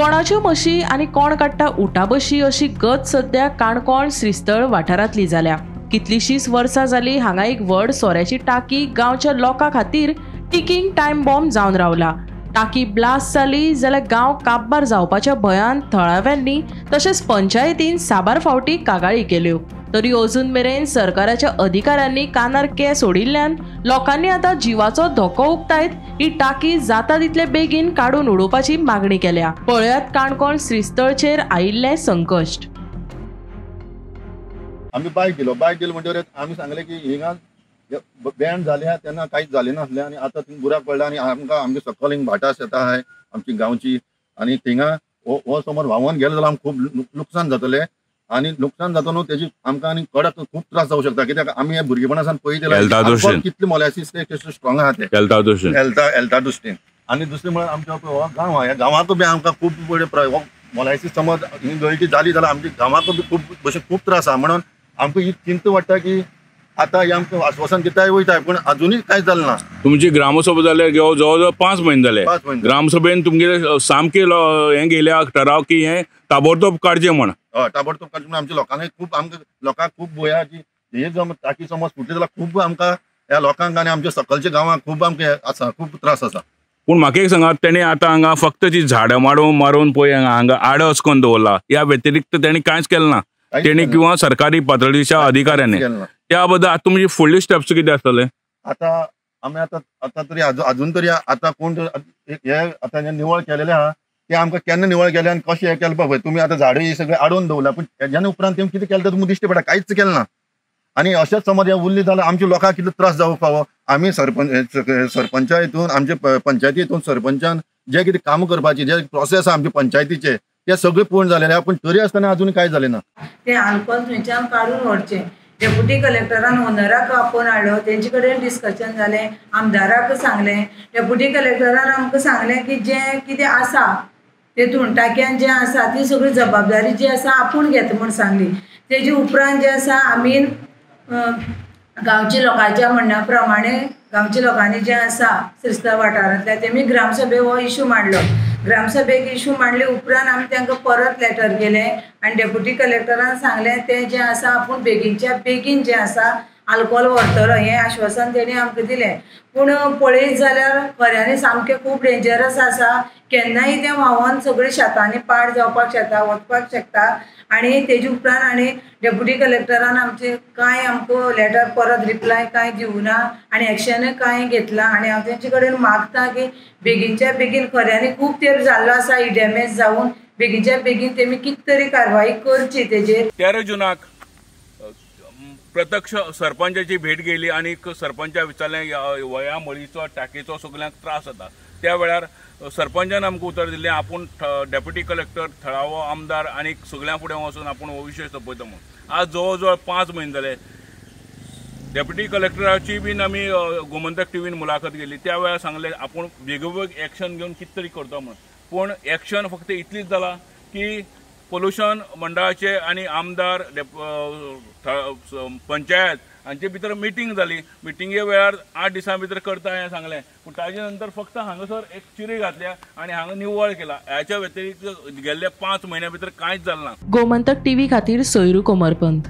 कोणाच्यो म्हशी आनी कोण काडटा उटाबशी अशी गत सद्या काणकोण श्रीस्थळ वाठारांतली जाल्या. कितलीशीच वर्सां जाली हांगा एक व्हड सोऱ्याची टाकी गांवच्या लोकां खातीर टिकिंग टायम बॉम्ब जावन रावला. टाकी ब्लास्ट जाली जाल्यार गांव काबार जावपाच्या भंयान थळाव्यांनी तशेंच पंचायतीन साबार फावटी कागाळी केल्यो. तरी अजून मेरेन सरकाराच्या अधिकाऱ्यांनी कानार केंस ओडिल्ल्यान लोकांनी आतां जिवाचो धोको उक्तायत ही टाकी जाता तितले बेगीन काडून उडोवपाची मागणी केल्या. पळयात काणकोण श्रीस्थळचेर आयिल्लें संकश्ट. आमी बायक दिलो, बायक दिलो म्हणटकीर आमी सांगलें की हिंगा बँड जाल्या तेन्ना कांयच जालें नासलें आनी आतां थिंग बुराक पडला आनी आमकां आमगे सकयल हिंग भाटां शेतां आहाय आमची गांवची आनी थिंगा हो समज व्हांवन गेलो जाल्यार आमकां खूब लुकसाण जातलें आनी लुकसाण जाता न्हू तेजी आमकां आनी कडक खूब त्रास जावंक शकता. कित्याक आमी हे भुरगेपणा सावन पळयतले कितले मोलासीस ते कसले स्ट्रॉंग आहा ते हेल्था दृश्टीन. आनी दुसरें म्हळ्यार आमचो हो गांव आहा, ह्या गांवांतूय बी आमकां खूब मोलासीस समज ही गळटी जाली जाल्यार आमच्या गांवांतूय बी खूब भशेन खूब त्रास आहा. म्हणून आमकां ही चिंता वाडटा की आतां हे आमकां आश्वासन दिताय वयताय पूण अजुनूय कांयच जालें ना. तुमची ग्रामसभा जाल्यार जवळ जवळ 5 म्हयने जाले. ग्रामसभेन तुमगे सामके हें गेल्या ठराव की हें ताबडतोब काडचें म्हण. हय, ताबडतोब काडचें म्हण आमच्या लोकांनी खूब आमकां लोकांक खूब भंय आहा की हे जर टाकी समज फुटली जाल्यार खूब आमकां ह्या लोकांक आनी आमच्या सकलच्या गांवांक खूब आमकां आसा खूब त्रास आसा. पूण म्हाका एक सांगात, तेणी आतां हांगा फक्त ती झाडां मारून पळय हांगा आडस करून दवरला, ह्या व्यतिरिक्त तेणी कांयच केलें ना तेणी किंवा सरकारी पातळीच्या अधिकाऱ्यांनी. त्या बद्दल आतां तुमची फुडली स्टेप्स कितें आसतले? आतां आमी आतां आतां तरी अजून तरी आतां कोण हे आतां जें निवळ केलेलें आहा तें आमकां केन्ना निवळ केलें आनी कशें हें केलें पळय. तुमी आतां झाडां ही सगळीं आडोवन दवरला पूण तेज्यान उपरांत तेमी कितें केलें तें तुमकां दिश्टी पडटा, कांयच केलें ना. आनी अशेंच समज हें उरलें जाल्यार आमच्या लोकांक कितलो त्रास जावंक फावो. आमी सरपंचा हितून आमचे पंचायती हितून सरपंचान जे कितें कामां करपाची जे प्रोसेस आहा आमचे पंचायतीचे ते सगळे पूर्ण जालेले आहा पूण तरी आसतना अजून कांय जालें ना. ते आल्कोहोल थंयच्यान काडून व्हरचें. डेप्युटी कलेक्टरान ओनराक आपोवन हाडलो, तेंचे कडेन डिस्कशन जालें, आमदाराक सांगलें. डेप्युटी कलेक्टरान आमकां सांगलें की जें कितें आसा तेतून टाक्यान जें आसा ती सगळी जबाबदारी जी आसा आपूण घेता म्हूण सांगली. तेजे उपरांत जें आसा आमी गांवच्या लोकांच्या म्हणण्या प्रमाणे गांवच्या लोकांनी जें आसा श्रीस्थळ वाठारांतल्या तेमी ग्रामसभे हो इशू मांडलो. ग्रामसभेक इशू मांडले उपरांत आमी तांकां परत लेटर केलें आनी डेप्युटी कलेक्टरान सांगलें तें जें आसा आपूण बेगीनच्या बेगीन जें आसा आल्कोहोल व्हरतलो हें आश्वासन तेणी आमकां दिलें. पूण पळयत जाल्यार खऱ्यांनी सामकें खूब डेंजरस आसा, केन्नाय तें व्हांवन सगळें शेतांनी पाड जावपाक शकता, वचपाक शकता. आनी तेजे उपरांत आनी डेप्युटी कलेक्टरान आमचे कांय आमकां लेटर परत रिप्लाय कांय दिवना आनी एक्शनय कांय घेतला. आनी हांव तेंचे कडेन मागता की बेगीनच्या बेगीन खऱ्यांनी खूब तेंप जाल्लो आसा ही डॅमेज जावन, बेगीनच्या बेगीन तेमी कितें तरी कारवाई करची तेजेर. 13 जुनाक प्रत्यक्ष सरपंचाची भेट गेली आनी सरपंचा विचारलें ह्या मळीचो टाकीचो सगळ्यांक त्रास जाता. त्या वेळार सरपंचान आमकां उतर दिलें आपूण डेप्युटी कलेक्टर, थळावो आमदार आनी सगळ्यां फुडें वचून आपूण हो विशय सोंपयता म्हूण. आज जवळ जवळ 5 म्हयने जाले. डेप्युटी कलेक्टराची बीन आमी गोमंतक टीव्हीन मुलाखत गेली त्या वेळार सांगलें आपूण बेगोबेग एक्शन घेवन कितें तरी करता म्हूण. पूण एक्शन फक्त इतलीच जाला की पोल्युशन मंडळाचे आनी आमदार पंचायत हांचे भितर मिटींग जाली. मिटिंगे वेळार 8 दिसां भितर करता हें सांगलें पूण ताजे नंतर फक्त हांगासर एक चिरी घातल्या आनी हांगा निवळ केला. ह्याच्या व्यतिरिक्त गेल्ल्या 5 म्हयन्या भितर कांयच जालें ना. गोमंतक टीव्ही खातीर सोयरू कोमरपंत.